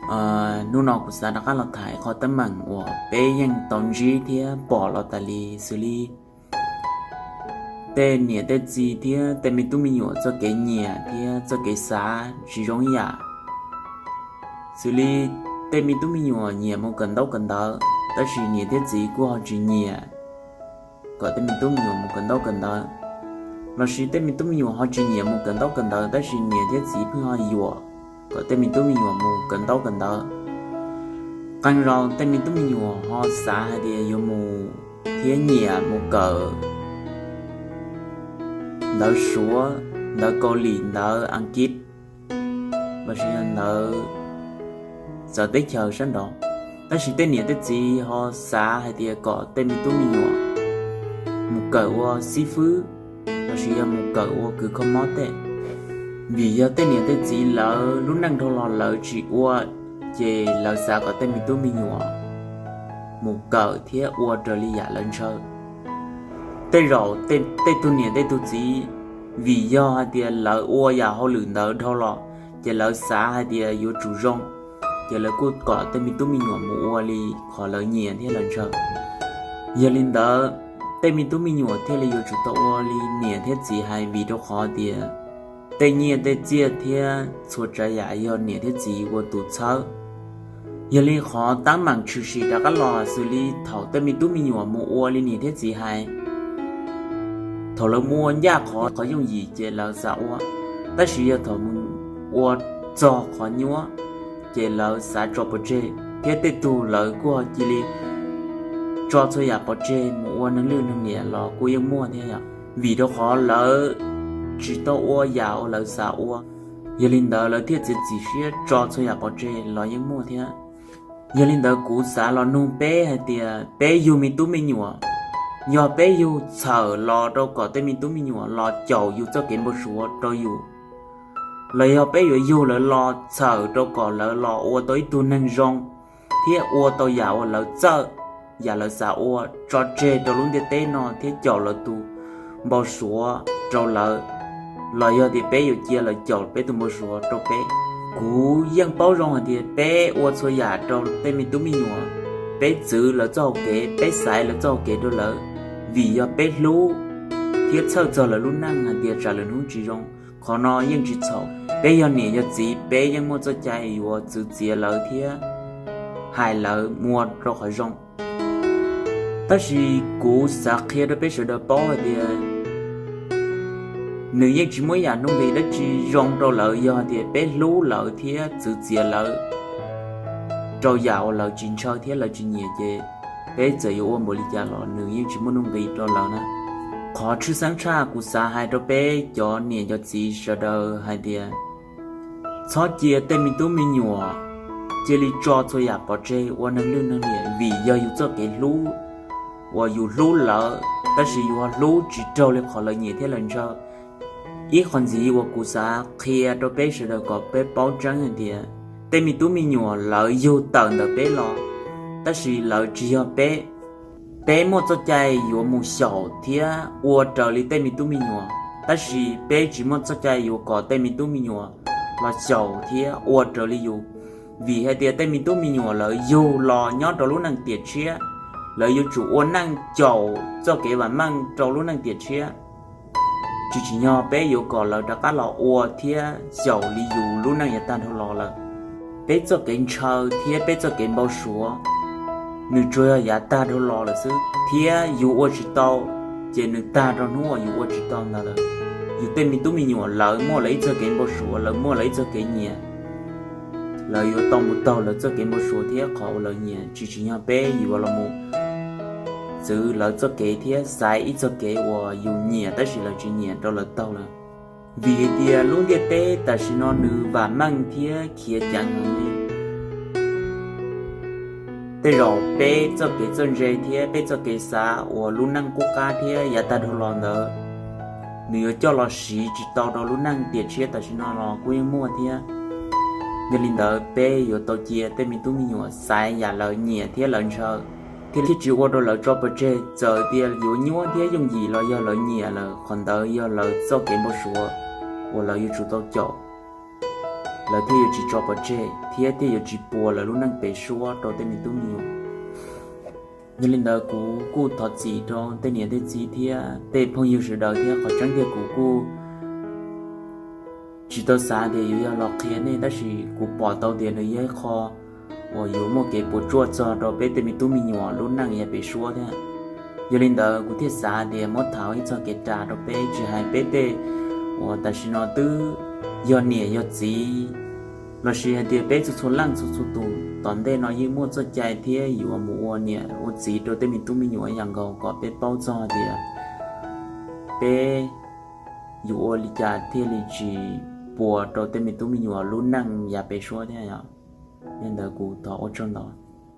Hnub no kuv xav rov qab los tham qhov teeb meem uas peb yeej tau ntsib thiab pom los tas li xws li tej niam tej txiv thiab tej me tub me nyuam txoj kev nyiam thiab txoj kev xav tsis zoo ib yam. Xws li tej me tub me nyuam nyiam mus kawm ntaub kawm ntawv, tab sis niam thiab txiv kuj ho tsis nyiam kom tej me tub me nyuam mus kawm ntaub kawm ntawv. Los sis tej me tub me nyuam ho tsis nyiam mus kawm ntaub kawm ntawv, tab sis niam thiab txiv pheej ho yuam kom tej me tub me nyuam mus kawm ntaub kawm ntawv. Qee zaus tej me tub me nyuam ho xav hais tias yuav mus thiab nyiam mus kawm ntawv Suav, ntawv Kaus Lim, ntawv Askiv, los sis yog ntawv txawv teb chaws sab nraud. Tab sis tej niam tej txiv ho xav hais tias kom tej me tub me nyuam mus kawm ua xib fwb, los sis yog mus kawm ua kws kho mob tej. Vim yog tej niam tej txiv lawv lub neej dhau los lawv tsis ua, ces lawv xav kom tej me tub me nyuam mus kawm thiab ua raws li yam lawv ntshaw. Tej zaum tej tug niam tej tug txiv, vim yog hais tias lawv ua yam hauj lwm ntawd dhau los, ces lawv xav hais tias yuav tsum zoo, ces lawv kuj kom tej me tub me nyuam mus ua li qhov lawv nyiam thiab lawv ntshaw. Yog li ntawd, tej me tub me nyuam thiaj li yuav tsum tau ua li niam thiab txiv hais, vim rau qhov tias tej nyiaj tej txiaj thiab txhua tsav yam yog niam thiab txiv ua tus txhawb. Yog li qhov teeb meem tshwm sim rov qab los xws li thaum tej me tub me nyuam mus ua li niam thiab txiv hais, thaum lawv mus ua ncaj qhov, qhov yooj yim ces lawv xav ua, tab sis yog thaum mus ua txog qhov nyuaj ces lawv xav tso pov tseg, thiab tej tug lawv kuj ho cia li tso txhua yam pov tseg mus ua neeg lwj neeg liam los kuj yeej muaj thiab yom, vim rau qhov lawv tsis tau ua yam uas lawv xav ua. Yog li ntawd lawv thiaj txiav txim siab tso txhua yam pov tseg los yeej muaj thiab. Yog li ntawd kuv xav los nug peb hais tias peb yug me tub me nyuam, yog peb yug txhawm los rau kom tej me tub me nyuam los caum yus txoj kev npau suav rau yus, los yog peb yuav yug lawv los txhawm rau kom lawv los ua tau ib tug neeg zoo thiab ua tau yam uas lawv txawj, yam lawv xav ua, tso tseg rau lub ntiaj teb no thiab caum lawv tus npau suav rau lawv, los yog tias peb yuav cia lawv caum peb tus npau suav rau peb. Kuv yeej paub zoo hais tias peb ua txhua yam rau tej me tub me nyuam, peb txwv lawv txoj hau kev, peb xaiv lawv txoj hau kev rau lawv, vim yog peb hlub thiab txhawj txog lawv lub neej hais tias tsam lwm hnub tsis zoo. Qhov no yeej tsis txhaum, peb yog niam yog txiv peb yeej muaj txoj cai yuav txwv txiav lawv thiab hais lawv mus ua rau qhov zoo. Tab sis kuv xav qhia rau peb sawv daws paub hais tias nws yeej tsis muaj ib yam nuj nqis dab tsi zoo rau lawv yog hais tias peb hlub lawv thiab txwv txiav lawv rau yam uas lawv tsis ntshaw thiab lawv tsis nyiam ces peb txawm yuav ua npaum li cas los nws yeej tsis muaj nuj nqis rau lawv na. Qhov tshwj xeeb tshaj kuv xav hais rau peb cov niam cov txiv sawv daws hais tias txhob cia tej me tub me nyuam cia li tso txhua yam pov tseg ua neeg lwj neeg liam, vim yog yus txoj kev hlub uas yus hlub lawv, tab sis yus ho hlub tsis raug li qhov lawv nyiam thiab lawv ntshaw. Ib qhov ntxiv uas kuv xav qhia rau peb sawv daws kom peb paub tseeb hais tias tej me tub me nyuam lawv yug tawm ntawm peb los, tab sis lawv tsis yog peb. Peb muaj txoj cai yuav mus xyaum thiab ua raws li tej me tub me nyuam, tab sis peb tsis muaj txoj cai yuav kom tej me tub me nyuam los xyaum thiab ua raws li yus. Vim hais tias tej me tub me nyuam lawv yug los nyob rau lub neej tiam tshiab, lawv yuav tsum ua neej caum txoj kev vam meej rau lub neej tiam tshiab. Tsis tsim nyog peb yuav kom lawv rov qab los ua thiab xyaum li yus lub neej yav tag dhau los lawm. Peb txoj kev ntshaw thiab peb txoj kev npau suav, nws tsuas yog yav tag dhau los lawm xwb, thiab yus ua tsis tau, ces nws tag rau hnub uas yus ua tsis tau ntawd lawm. Yus tej me tub me nyuam lawv muaj lawv ib txoj kev npau suav, lawv muaj lawv ib txoj kev nyiam, lawv yuav tau mus taug lawv txoj kev npau suav thiab qhov uas lawv nyiam, tsis tsim nyog peb yuav los mus txwv lawv txoj kev thiab xaiv ib txoj kev uas yus nyiam tab sis lawv tsis nyiam rau lawv taug lawm. Vim hais tias lub ntiaj teb tam sim no nws vam meej thiab khiav ceev heev li. Tej zaum peb txoj kev txawj ntse thiab peb txoj kev xav uas lub neej qub qab thiab yav tag dhau los ntawd, nws yuav coj los siv tsis tau rau lub neej tiam tshiab tam sim no los kuj yeej muaj thiab. Yog li ntawd peb yuav tau cia tej me tub me nyuam xaiv yam lawv nyiam thiab lawv ntshaw, thiaj li tsis ua rau lawv tso pov tseg. Txawm tias yuav nyuaj thiab yooj yim los yog lawv nyiam lawm, qhov ntawd yog lawv txoj kev npau suav uas lawv yuav tsum tau caum. lawv thiaj yuav tsis tso pov tseg thiab thiaj yuav tsis puas lawv lub neej pem suab rau tej me tub me nyuam. Yog li ntawd kuv kuj thov txim rau tej niam tej txiv thiab tej phooj ywg sawv daws thiab. Qhov tseeb tiag kuv kuj tsis tau xav tias yuav yog los qhia nej, tab sis kuv pom tau tias nws yog ib qho uas yuav muaj kev puas tsuaj txog rau peb tej me tub me nyuam lub neej yav pem suab thiab. Yog li ntawd kuv thiaj xav tias muab tham ib txoj kev ras rau peb, tsis hais peb tej uas tam sim no twb yog niam yog txiv, lossis hais tias peb txhua txhua leej txhua txhua tus tom ntej no yeej muaj txoj cai thiab yuav mus ua niam ua txiv rau tej me tub me nyuam ib yam nkaus, kom peb paub txog tias peb yuav ua li cas thiaj li tsis puas rau tej me tub me nyuam lub neej yav pem suab thiab. Yog li ntawd kuv thov ua tsaug ntau.